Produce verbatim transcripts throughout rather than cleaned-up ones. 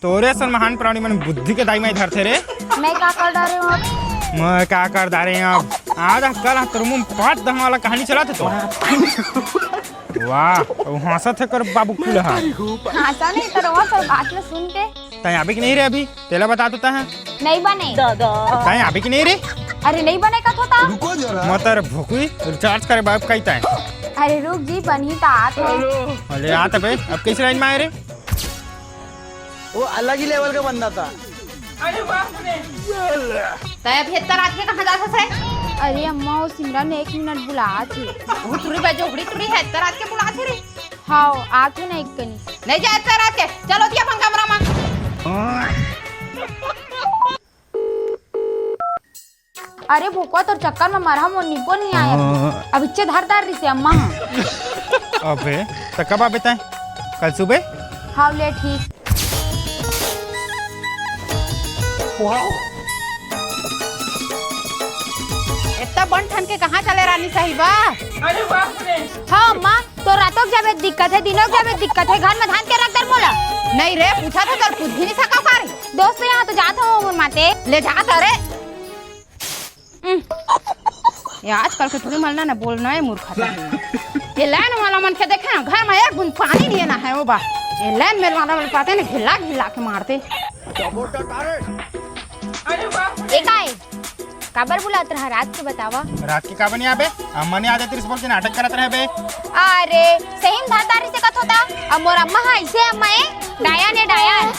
तोरे असन महान प्राणी मन बुद्धि के दाई माई धरथे रे। मैं का कर डारे हूँ अब? मैं का कर डारे हूँ अब? आज कल तोर मुंह पाट दहा वाला कहानी चलत हे तो। वाह, अउ हंसत हे कर बाबू खुला। हंसा नहीं तो रोवा कर बात ल सुन के। तैं आबे कि नहीं रे अभी? तेला बता तो तैं। नहीं बने। तैं आबे कि नहीं रे? अरे नहीं बने का होता? मैं तेरे भोकरी रिचार्ज करे बाप कही तैं। अरे रुक जी, बनी तो आत हो। अरे आ तबे, अब किस लाइन में आए रे? वो अलग ही लेवल का बंदा था। अरे बाप रे। तैं अभी इतना रात के कहाँ जात हस रे? अरे अम्मा, वो सिमरन एक मिनट बुलात हे। वो टुरी बा, जोगड़ी टुरी हे, इतना रात के बुलात हे रे। हाँ, आत हे ना एक कनी। नहीं जा इतना रात के, चलो दिया अपन कमरा में। अरे भोकवा, तोर चक्कर में मरहा मोर निपो नहीं आया। हाँ। अब इच्चे धर धर रिसे अम्मा। अबे, त कब आबे तैं? कल सुबह? हाँ, ले ठीक। इतना बन ठन के कहाँ चले रानी साहिबा? अरे बाप रे। हाँ अम्मा, तो रातों के जाबे दिक्कत हे, दिनों के जाबे दिक्कत हे, घर में धान के रख दर मोला। नहीं रे, पूछा था तोर पूछ भी नहीं सका का रे? दोस्त यहाँ तो जात हो उमर माते। ले जात अरे। उम। ये आजकल के टुरी मन ना बोलना हे मूर्खता। ये लाइन वाला मन के देखे ना, घर में एक बूंद पानी नहीं ना हे वो बा। ये लाइन में वाला मन पाते ना, घिल्ला घिल्ला के मारते। ए काय? काबर बुलात रहा रात के बतावा? रात के काबर नहीं आबे? अम्मा नहीं आते तेरे से बोल के नाटक करत रहे बे। अरे, सही में धारदारी से कत होता? अब मोर अम्मा हा, इसे अम्मा ए, डायन ए, डायन।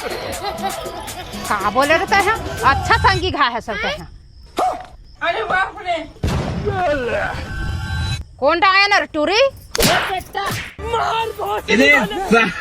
का बोले रहता है? अच्छा संगी घा है सब तैं। अरे बाप रे। कौन डायन है रे टुरी? मार बहुत इधर सा-